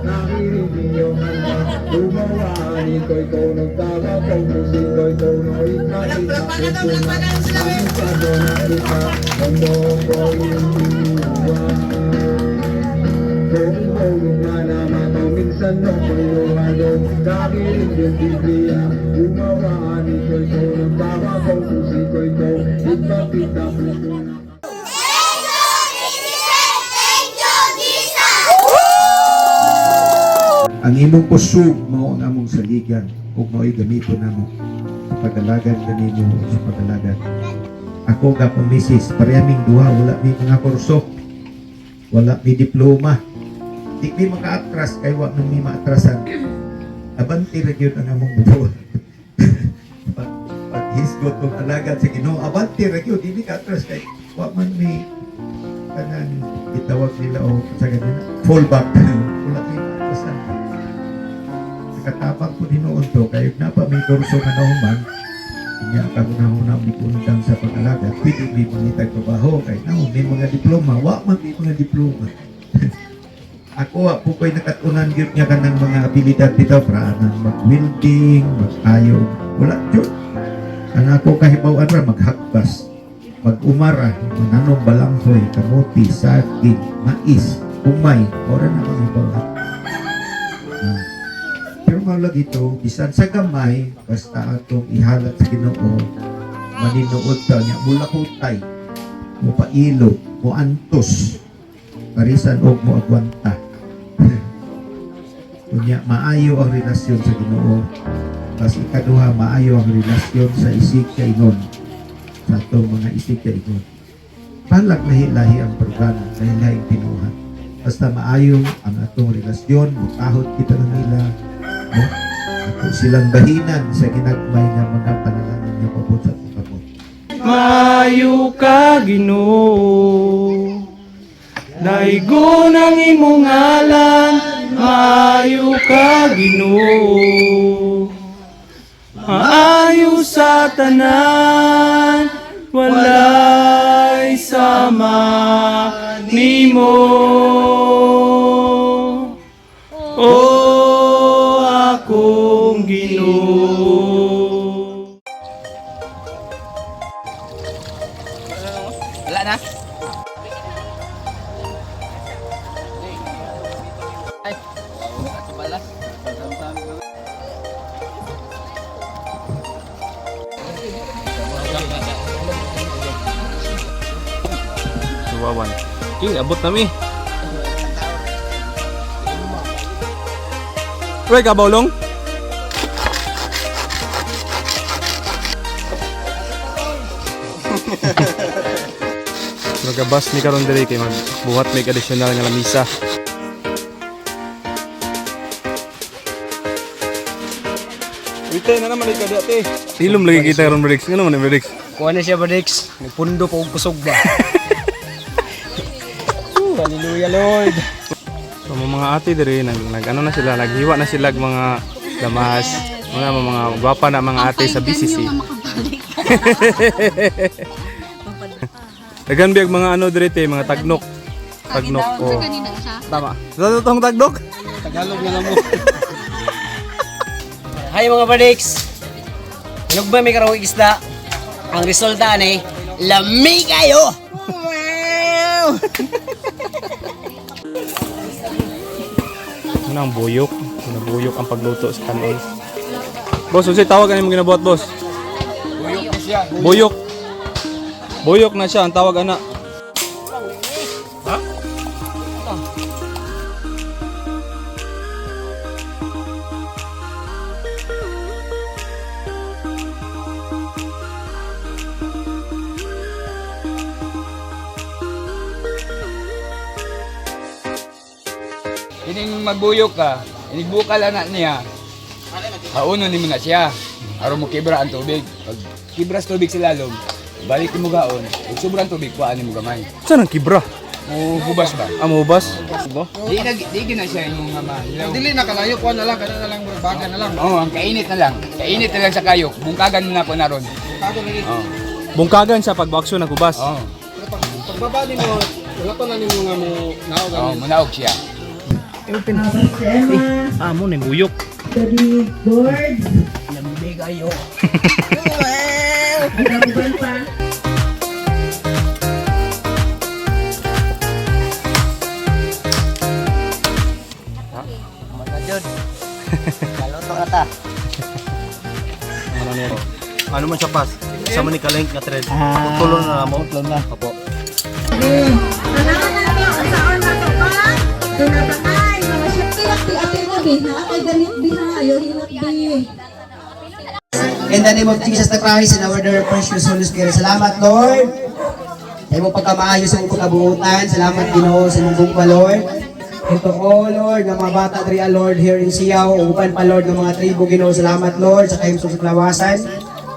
Thank you, Jesus! Ang imong kusog mao ang among saligan ug mao'y gamiton namo sa pag-alagad kanimo ug sa pag-alagad. Ako ga akong misis, pareha ming duha, wala mi mga kurso. Wala mi diploma. Di mi makaatras kay wa man mi maatrasan. Abante ra gyud ang among bubuhat. Pag hisgot og alagad sa Ginoo, abante ra gyud, di mi kaatras kay wa man mi kanang gitawag nila o sa ganyan, fallback. Wala mi maatrasan. Nakatabang po hinuon to kay na pa may kurso nga nahuman niya kahuna-huna mi undang sa pag-alagad, pwede may mangitag trabaho kay na may mga diploma, wa man may mga diploma. Ako wa po ko'y nakatunan gyud nga kanang mga abilidad bitaw praanang mag-welding, mag-ayo, wala jud. Ang ako kahibaw-an ra maghakbas, mag-umara, mananom balanghoy, kamuti, saging, mais, umay, ora na mga hibaw-an. Ah. Pero mao lagi ito, bisan sa gamay, basta atong ihalat sa Ginoo, maninuod ta niya, mulakutay, mupailo, muantos, parisan og moagwanta. Unya, maayo ang relasyon sa Ginoo. Pas ikaduha, maayo ang relasyon sa isig kainon, sa atong mga isig kainon. Palak lahi-lahi ang programa, lahi-lahi ang tinuhan. Basta maayo ang atong relasyon, mutahod kita ng nila, no? Ato silang bahinan sa ginagmay nga mga panalangin nga pabot sa atong kamot. Maayo ka, Ginoo. Daigon ang imong ngalan. Maayo ka, Ginoo. Maayo sa tanan, walay sama nimo. O akong Ginoo. Wala na. Ay, balas. Suwawan. Okay, abot nami. Uy, kabaulong. Magabas mi karon diri kay magbuhat may additional nga lamisa. Wite na naman ikaw dati. Silom lagi kita karon, Brix. Ngano man ni Brix? Kuha na siya ba, Dex? Nagpundo pa og kusog ba? Ooh, hallelujah, Lord. So mga ate diri nag, nag ano na sila, naghiwa na sila og mga damas. Mga gwapa na mga ate sa BCC. Dagan biyag mga ano diri te, mga tagnok. Tagnok oh. Tama. Sa totoong tagnok? Tagalog na lang mo. Hi mga Badix! Inog ba may karong isda? Ang resulta ni, lami kayo! Wow! Ano ang buyok? Ginabuyok ang pagluto sa kanon. Boss, unsay tawag ani mo ginabuhat, boss? Buyok na siya. Buyok. Buyok na siya ang tawag ana. Ha? Ining magbuyok ka, inigbukal anak niya. Haunon nimo na siya. Aron mo kibra ang tubig. Pag kibra sa tubig sa lalom, balik mo gaon. Ug sobrang tubig kuhaan nimo gamay. Saan ang kibra? Mo hubas ba? Amo bas? Di na di gina siya imong nga mahilaw. Dili na kalayo kuha na lang kana na lang murag baga na lang. Oo, ang kainit na lang. Kainit na lang sa kayok. Bungkagan mo na ako na ron. Kago lagi. Oo. Bungkagan siya pag bakso ng kubas. Oo. Pero pag pagbaba nimo wala pa na nimo nga mo naog Oo, ani. munaog siya. Open. Pastor Emma, Ah, mo na buyok. Daddy Gord, Lamig kayo. at ang uban pa. Mga jud. Kaluto na ta. Ano niya? Ano man siya pas? Sa man ni kalink nga thread. Ah. Putulon na mo. Putulon na. Opo. Kailangan natin ang saan na ito pa. Tunatanay, mga siya. Hilak di ate mo, biha. Kay ganit biha. Ayaw hilak di. In the name of Jesus the Christ and our dear precious Holy Spirit. Salamat, Lord. Sa imong pagkamaayo sa imong pagkabuutan. Salamat, Ginoo, sa imong gugma, Lord. And to all, Lord, nga mga bata diri, Lord, here in Siaw, ug uban pa, Lord, nga mga tribo, Ginoo. Salamat, Lord, sa kayong susuklawasan.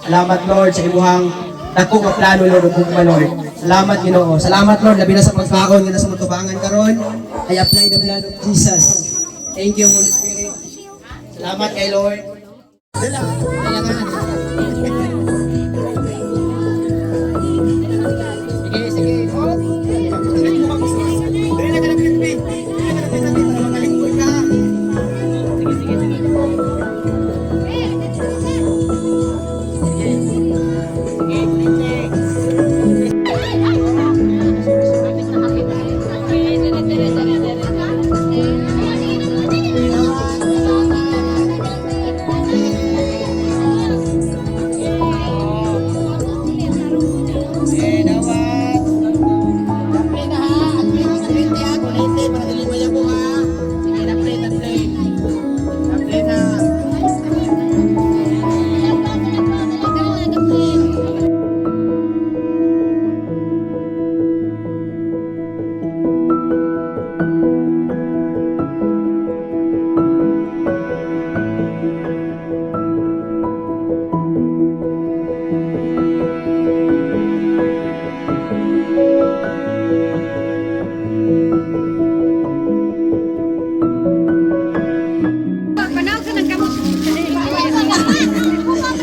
Salamat, Lord, sa imuhang dako nga plano, Lord, ug gugma, Lord. Salamat, Ginoo. Salamat, Lord, labi na sa pagkaon nga nasa matubangan karon. I apply the blood of Jesus. Thank you, Holy Spirit. Salamat kay Lord. Dala, kailangan. Sige, sige. Oh. Dali na ka ng Pilipin. Dali na ka ng Pilipin para makalingkod ka. Sige, sige, sige. Sige. Sige, Pilipin. Sige, dawat. Daplin na ha. At least, 20 ha. Kulite, para dili mayabo ha. Sige, daplin, daplin. Daplin na.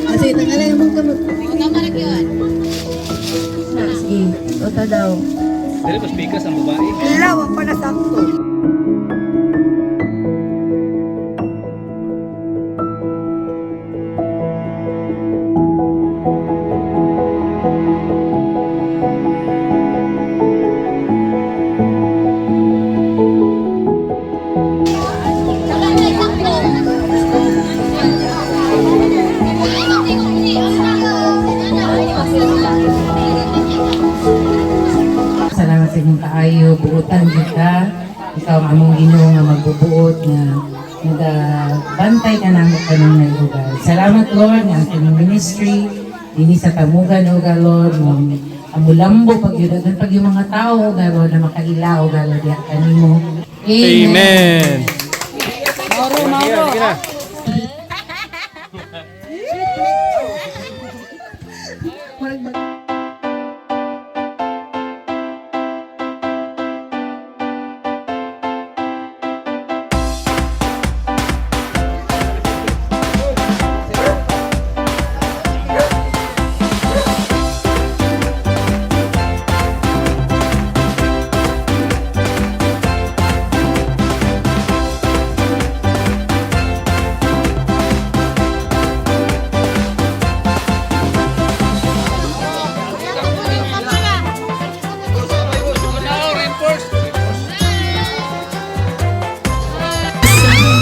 Kasi tangalay mo kamot. Sige, ota daw. Dili pa speakers ang babae. Lawa pa na sakto. Salamat sa inyong kaayo, buutan jud ka. Ikaw ang among Ginoo nga magbubuot nga nagabantay ka namo kanunay o God. Salamat Lord nga ang inyong ministry dinhi sa Tamugan o God Lord mo amulambo pag yun pag yung mga tao o God Lord na makaila o God Lord diha kanimo. Amen. Mauro, Mauro.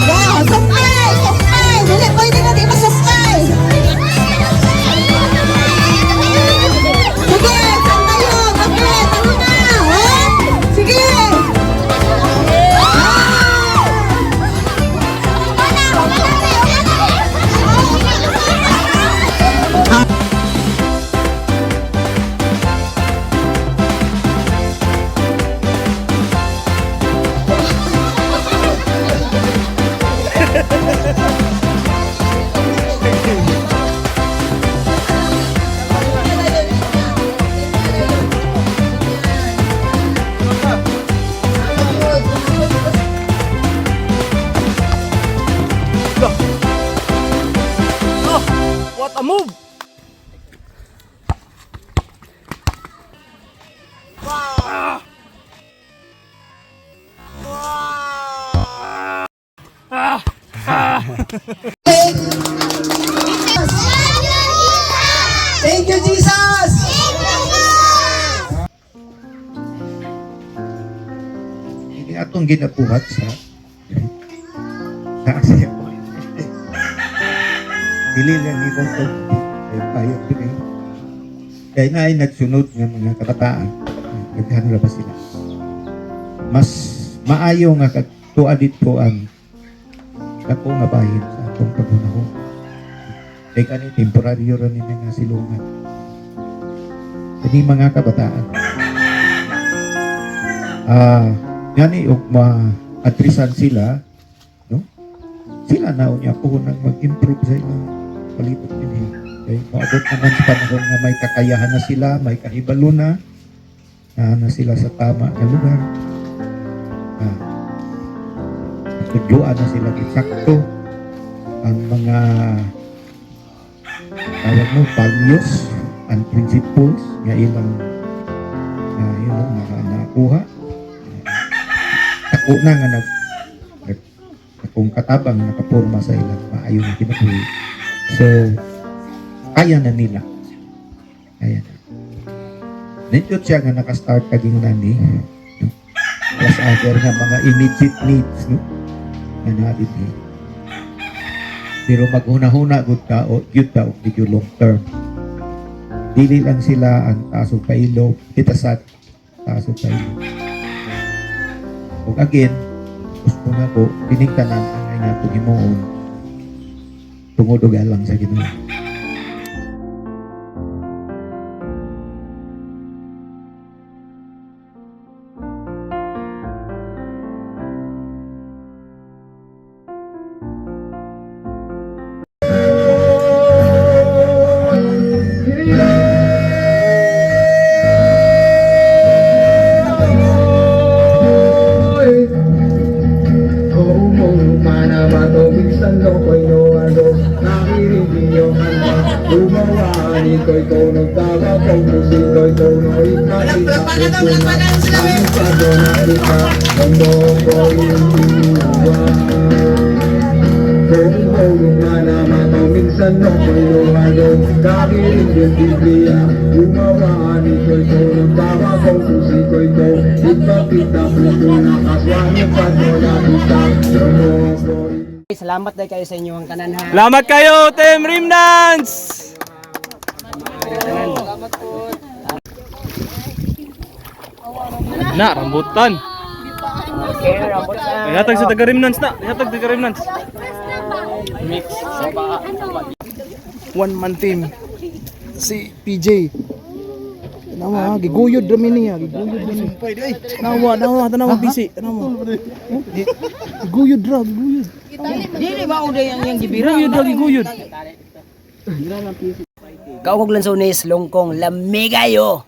Wow, sukay! Sukay! Dili, pwede na di masukay! Sige, sandayon! Okay, tama na! Ha? Sige! What a move! Thank you, Jesus! Ini atong ginabuhat sa sa Asia. Dili lang ni kong kay payo dili. Kay na ay nagsunod nga mga kabataan, daghan ra ba sila. Mas maayo nga kadtua didto ang dako nga bahin sa atong paghunahon. Kay kani temporaryo ra ni nga silungan. Kani mga kabataan. Gani og ma-addressan sila, no? Sila na unya po nang mag-improve sa ilang palibot dinhi. Kay moabot naman sa panahon nga may kakayahan na sila, may kahibalo na, na, na sila sa tama nga lugar. Natudloan na sila eksakto ang mga tawag mo values and principles nga ilang yun, no, nakuha. Tako na nga nag, nag akong katabang nakapurma sa ilang maayo nga kinabuhi. So, kaya na nila. Kaya na. Nindot siya nga nakastart kaging nani. No? Plus other nga mga immediate needs, no? Nga naa dinhi. Pero maghuna-huna gud ka o gyud ta og medyo long term. Dili lang sila ang taas og pailo, kita sa taas og pailo. Ug again, gusto na ko, kining tanan ang ay nga himuon tungod og alang sa Ginoo. Salamat dahil kayo sa inyong tanan ha. Salamat kayo, Team Remnants! Na, rambutan. Okay, rambutan. Ihatag sa taga Remnants na. Ihatag taga Remnants. Mix. One man team. Si PJ. Tanawa, giguyod ra niya, giguyod ra ni. Tanawa, tanawa, tanawa busy, tanawa. Giguyod ra, giguyod. Dili ba uday ang iyang gibira? Giguyod ra, giguyod. Kaugog lansones, longkong, lami kayo.